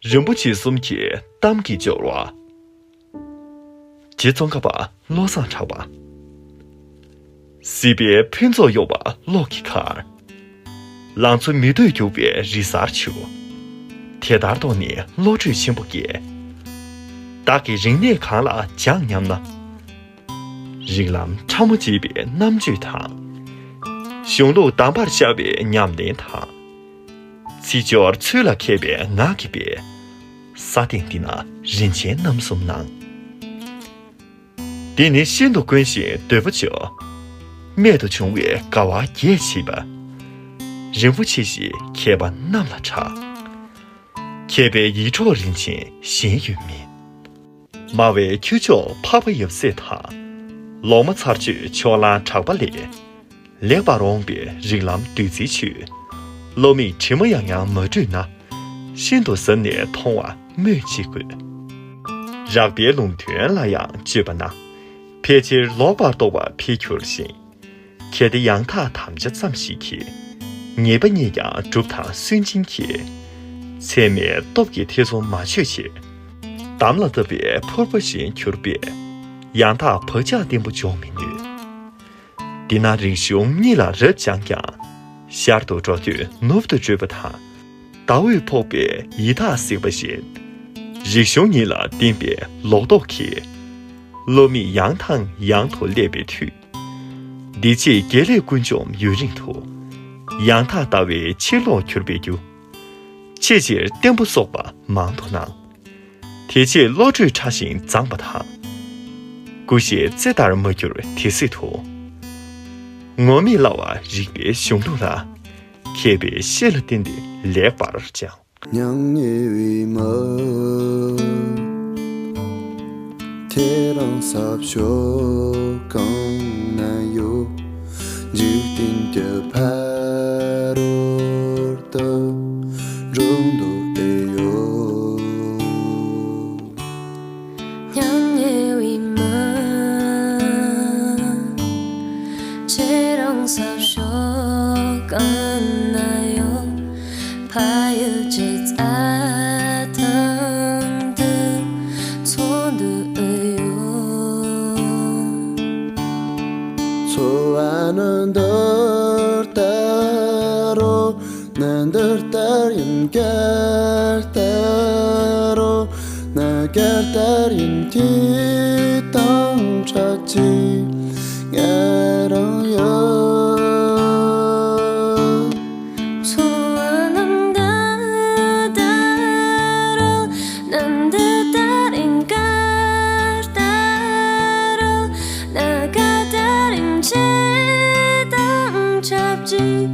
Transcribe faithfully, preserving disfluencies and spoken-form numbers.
རིན་པོ་ཆེ་གསུམ་གྱི་གཏམ་གྱི་སྦྱོར་བ། རྗེ་ཙོང་ཁ་པ་བློ་བཟང་གྲགས་པ། སྲིད་པའི་ཕུན་ཚོགས་གཡོ་བ་གློག་གི་མཁར། ལང་ཚོ་མི་འདོད་རྒྱུག་པའི་རི་གཟར་ཆུ། དེ་ལྟར་དོགས་ནས་བློ་གྲོས་ཆེན་པོ་བསྐྱེད། བདག་གི་རིག་གནས་གང་ལ་སྦྱངས་སྙམ་ན། རིགས་ལམ་ཕྲ་མོ་འབྱེད་པའི་རྣམ་དཔྱོད་དང་། གཞུང་ལུགས་གདམས་པར་ཤར་བའི་ཉམས་ལེན་དང་། ཚིག་སྦྱོར་ཚུལ་ལ་མཁས་པའི་ངག་གི་དཔལ། ས་སྟེང་འདི་ན་རིན་ཆེན་རྣམ་གསུམ་སྣང་། འདི་ནི་ཤིན་ཏུ་དཀོན་ཞིང་འདོད་པ་འཇོ། རྨད་དུ་བྱུང་བའི་དགའ་བ་རྒྱས་ཆེས་པ། རིན་པོ་ཆེ་ཞེས་མཁས་པ་རྣམས་ལ་གྲགས། མཁས་པའི་ཡིད་འཕྲོག་རིན་ཆེན་གཞན་ཡོད་མིན། སྨྲ་བའི་ཁྱུ་མཆོག་འཕགས་པ་ཡབ་སྲས་དང་། ལོག་སྨྲ་ཚར་གཅོད་ཕྱོགས་གླང་གྲགས་པ་ལས། ལེགས་པར་འོངས་པའི་རིགས་ལམ་བདུད་རྩིའི་ཆུ། བློ་མིག་དྲི་མ་ཡང་ཡང་མ་བཀྲུས་ན། ཤིན་ཏུ་ཟབ་ནས་མཐོང་བ་སྨོས་ཅི་དགོས། རགས་པའི་ལུང་དོན་ལ་ཡང་དཔྱོད་པ་ན། ཕལ་ཆེར་ལོག་པར་རྟོག་པ་འཕེལ་འགྱུར་ཞིང་། གལ་ཏེ་ཡང་དག་དམ་བཅའ་ཙམ་ཞིག་གིས། ཉེས་པ་རྙེད་ཀྱང་གྲུབ་དང་སུན་འབྱིན་གྱིས། ཚད་མའི་སྟོབས་ཀྱིས་ཐེ་ཚོམ་མ་ཆོད་ཕྱིར། འདམ་ལ་བཏབ་པའི་ཕུར་པ་བཞིན་གྱུར་པས། ཡང་དག་བག་ཆགས་བརྟན་པོ་འཇོག་མི་ནུས། འདི་ན་རིག་གཞུང་གཉིས་ལ་རབ་སྦྱངས་ཀྱང་། ཤར་དུ་འགྲོ་དུས་ནུབ་ཏུ་བགྲོད་པ་དང་། ཟླ་འོད་ཕོག་པས་ཡི་དྭགས་བསྲེགས་པ་བཞིན། རིག་གཞུང་ཉིད་ལ་བརྟེན་པའི་ལོག་རྟོག་གིས། བློ་མིག་ཡང་དང་ཡང་དུ་བསླད་པའི་མཐུས། འདི་ཕྱིའི་དགེ་ལེགས་ཀུན་འཇོམས་ཡུན་རིང་དུ། ཡང་དག་ལྟ་བའི་ཕྱིར་ལོག་གྱུར་པའི་རྒྱུ། ཆེས་ཆེར་བརྟན་པོ་གསོག་པ་མང་དུ་སྣང་། དེ་ཕྱིར་བློ་གྲོས་ཕྲ་ཞིང་མཛངས་པ་དང་། ཀུ་ཤའི་རྩེ་ལྟར་མ་གྱུར་དེ་སྲིད་དུ། ངོ་མས་སླ་བ་རིག་པའི་གཞུང་ལུགས་ལ། མཁས་པའི་བཤེས་ལ་བརྟེན་ཏེ་ལེགས་པར་སྦྱངས། མྱ་ངན་པའི་མི། ཁྱེད་རང་ས་ཕྱོགས་གང་ན་ཡོད། འཇིག་རྟེན་གྱི་ཕ་རོལ་ཏུ་འགྲོ་འདོད་དེ་ཡོད། མྱ་ངན་པའི་མི། ཁྱེད་རང་ས་ཕྱོགས་གང་ན་ཡོད། ཕ་ཡུལ་གྱི་རྩྭ་ཐང་དུ་འཚོ་འདོད་ཡོད། འཚོ་བ་ནི་འདི་ལྟར་རོ། ནི་འདི་ལྟར་ཡིན་ག་ལྟར་རོ། ནི་ག་ལྟར་ཡིན་དེ་དང་འཕྲད་ཅིག་ང་རང་ཡོད། འཚོ་བ་ནི་འདི་ལྟར་རོ། ནི་འདི་ལྟར་ཡིན་ག་ལྟར་རོ། ནི་ག་ལྟར་ཡིན་ཁྱེད་དང་འཕྲད་ཅིག